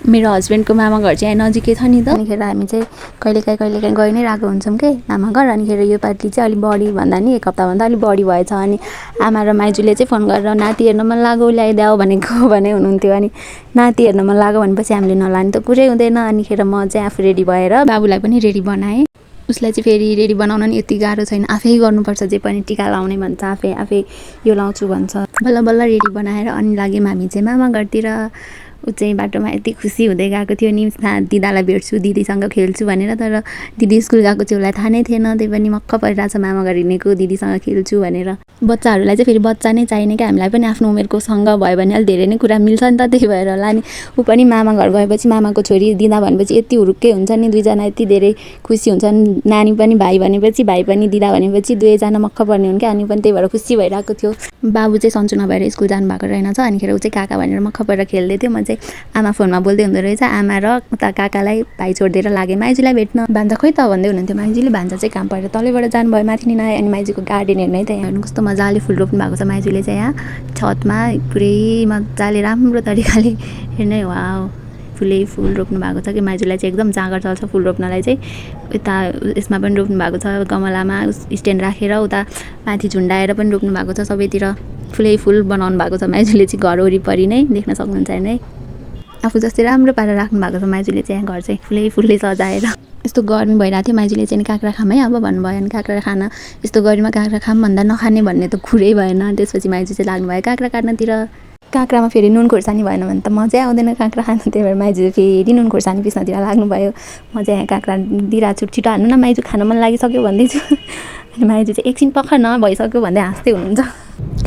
मेरो हस्बेन्डको मामा घर चाहिँ यहाँ नजिकै छ नि त। अनिखेर हामी चाहिँ कहिलेकाहीँ गइ नै रहेको हुन्छौँ के मामा घर। अनिखेर यो पालि चाहिँ अलिक बढी भन्दा नि 1 हप्ताभन्दा अलिक बढी भएछ। अनि आमा र माइजूले चाहिँ फोन गरेर नाति हेर्न मन लाग्यो ल्याइदेऊ भनेको भने हुनुहुन्थ्यो। अनि नाति हेर्न मन लाग्यो भनेपछि हामीले नलाने त कुरै हुँदैन। अनिखेर म चाहिँ आफू रेडी भएर बाबुलाई पनि रेडी बनाएँ। उसलाई चाहिँ फेरि रेडी बनाउन नि यति गाह्रो छैन, आफै गर्नुपर्छ। जे पनि टिका लाउने भन्छ, आफै यो लाउँछु भन्छ। बल्ल बल्ल रेडी बनाएर अनि लाग्यौँ हामी चाहिँ मामा घरतिर। ऊ चाहिँ बाटोमा यति खुसी हुँदै गएको थियो नि, दिदालाई भेट्छु, दिदीसँग खेल्छु भनेर। तर दिदी स्कुल गएको चाहिँ उसलाई थाहा नै थिएन। त्यही पनि मक्क परिरहेछ मामा घर हिँडेको, दिदीसँग खेल्छु भनेर। बच्चाहरूलाई चाहिँ फेरि बच्चा नै चाहिने क्या, हामीलाई पनि आफ्नो उमेरको सँग भयो भने अलिक धेरै नै कुरा मिल्छ नि त। त्यही भएर होला नि ऊ पनि मामा घर गएपछि मामाको छोरी दिदा भनेपछि यति हुरुक्कै हुन्छ नि, दुईजना यति धेरै खुसी हुन्छन्। नानी पनि भाइ भनेपछि, भाइ पनि दिदा भनेपछि दुवैजना मक्क पर्ने हुन् क्या। अनि पनि त्यही भएर खुसी भइरहेको थियो। बाबु चाहिँ सन्चो नभएर स्कुल जानुभएको रहेनछ। अनिखेर ऊ चाहिँ काका भनेर मक्क परेर खेल्दै थियो। म चाहिँ आमा फोनमा बोल्दै हुँदो रहेछ। आमा र उता काकालाई भाइ छोडिदिएर लागेँ माइजूलाई भेट्न। भान्जा खोइ त भन्दै हुनुहुन्थ्यो माइजूले। भान्जा चाहिँ काम परेर तलैबाट जानुभयो, माथि नि नआयो। अनि माइजूको गार्डन हेर्नु है त, यहाँ हेर्नु कस्तो मजाले फुल रोप्नु भएको छ माइजूले चाहिँ। यहाँ छतमा पुरै मजाले राम्रो तरिकाले हेर्नै वाउ फुलै फुल रोप्नु भएको छ कि। माइजूलाई चाहिँ एकदम जाँगर चल्छ फुल रोप्नलाई चाहिँ। यता यसमा पनि रोप्नु भएको छ गमलामा स्ट्यान्ड राखेर, उता माथि झुन्डाएर पनि रोप्नु भएको छ। सबैतिर फुलै फुल बनाउनु भएको छ माइजूले चाहिँ। घर वरिपरि नै देख्न सक्नुहुन्छ हेर्नु है, आफू जस्तै राम्रो पारेर राख्नु भएको छ माइजूले चाहिँ। यहाँ घर चाहिँ फुलै फुलले सजाएर। यस्तो गर्मी भइरहेको थियो, माइजूले चाहिँ काँक्रा खाम है अब भन्नुभयो। अनि काँक्रा खान यस्तो गर्मीमा काँक्रा खाम भन्दा नखाने भन्ने त कुरै भएन। त्यसपछि माइजू चाहिँ लाग्नुभयो काँक्रा काट्नतिर। काँक्रामा फेरि नुन खोर्सानी भएन भने त मजै आउँदैन काँक्रा खानु। त्यही भएर माइजू फेरि नुन खोर्सानी पिस्नतिर लाग्नुभयो। म चाहिँ यहाँ काँक्रा दिइरहेको छु, छिटो हाल्नु न माइजू खान मन लागिसक्यो भन्दैछु। अनि माइजू चाहिँ एकछिन पख न भइसक्यो भन्दै हाँस्दै हुनुहुन्छ।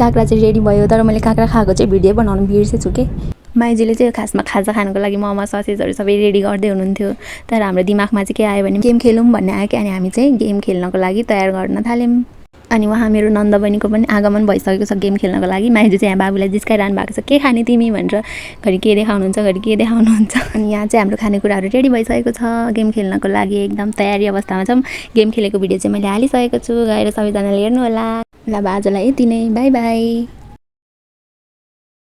काँक्रा चाहिँ रेडी भयो, तर मैले काँक्रा खाएको चाहिँ भिडियो बनाउनु बिर्सेछु कि। माइजूले चाहिँ खासमा खाजा खानुको लागि मोमो ससेजहरू सबै रेडी गर्दै हुनुहुन्थ्यो। तर हाम्रो दिमागमा चाहिँ के आयो भने गेम खेलौँ भन्ने आयो कि। अनि हामी चाहिँ गेम खेल्नको लागि तयार गर्न थाल्यौँ। अनि उहाँ मेरो नन्द बहिनीको पनि आगमन भइसकेको छ गेम खेल्नको लागि। माइजू चाहिँ यहाँ बाबुलाई जिस्काइरहनु भएको छ, के खाने तिमी भनेर। घरि के देखाउनुहुन्छ, घरि के देखाउनुहुन्छ। अनि यहाँ चाहिँ हाम्रो खानेकुराहरू रेडी भइसकेको छ गेम खेल्नको लागि। एकदम तयारी अवस्थामा छौँ। गेम खेलेको भिडियो चाहिँ मैले हालिसकेको छु, गएर सबैजनाले हेर्नु होला। ल आजलाई यति नै, बाई बाई।